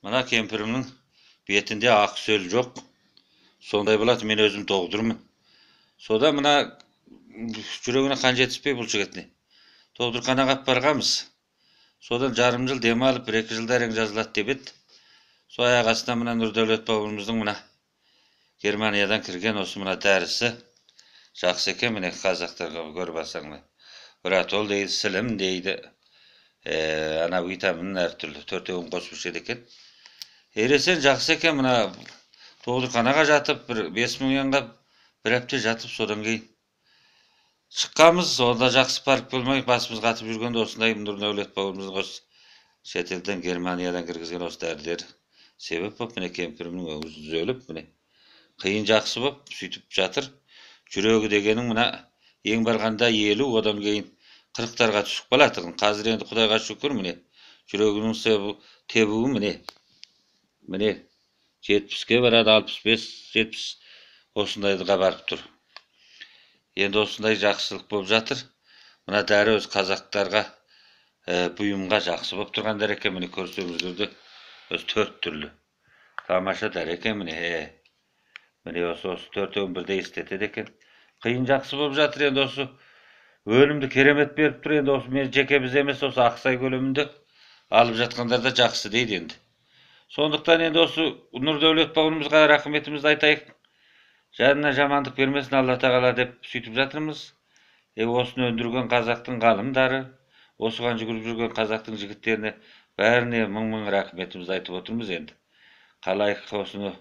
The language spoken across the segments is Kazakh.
Мына кемпірімнің бетінде ақ сөл жоқ. Сондай болады, мен өзім доғдырмын. Сода мына жүрегіне қан жетіспей бұлшық етіне. Доғдырханаға алып барғанбыз. Содан жарым жыл демалып, 1-2 жылда әрең жазылады деп еді. Сол аяқ астынан мына Нұрдәулет бауырымыздың мына Германиядан кірген осы мына дәрісі жақсы екен, міне қазақтарға көріп алсаң. Вратол дейді, сілім дейді, ана витамин әртүрлі төртеуін қосып ішеді екен. Ересен жақсы екен, мына доғдырханаға жатып, бір 5000 янға бір апта жатып, содан кейін шыққанбыз. Онда жақсы парк болмай, басымыз қатып жүргенде осындай Нұрдәулет бауырымыздың осы шетелден, Германиядан кіргізген осы дәрілер себеп болып, міне кемпірімнің өңі түзеліп, міне қиын жақсы болып сөйтіп жатыр. Жүрегі дегенің мына ең барғанда 50, одан кейін 40-тарға түсіп қалатығын. Қазір енді Құдайға шүкір, міне жүрегінің тебуі міне, міне 70-ке барады, 65, 70 осындайға барып тұр. Енді осындай жақсылық болып жатыр. Мына дәрі өз қазақтарға, бұйымға жақсы болып тұрған дәрі екен. Міне көрсеңіздер де өз 4 түрлі тамаша дәрі екен. Міне, міне осы төртеуін бірдей істетеді екен. Қиын жақсы болып жатыр. Енді осы өнімді керемет беріп тұр. Енді осы мен жеке біз емес, осы Ақсай көлемінде алып жатқандар да жақсы дейді енді. Сондықтан енді осы Нұрдәулет бауырымызға рахметімізді айтайық. Жанына жамандық бермесін Алла тағала деп сөйтіп жатырмыз. Осыны өндірген қазақтың ғалымдары, осыған жүгіріп жүрген қазақтың жігіттеріне бәріне мың-мың рахметімізді айтып отырмыз енді. Қалайық осыны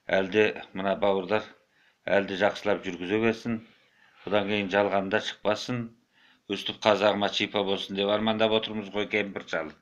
әлде мына бауырдар әлде жақсылап жүргізе берсін. Бұдан кейін жалғанда шықпасын. Өстіп қазағыма шипа болсын деп армандап отырмыз ғой кемпір шал.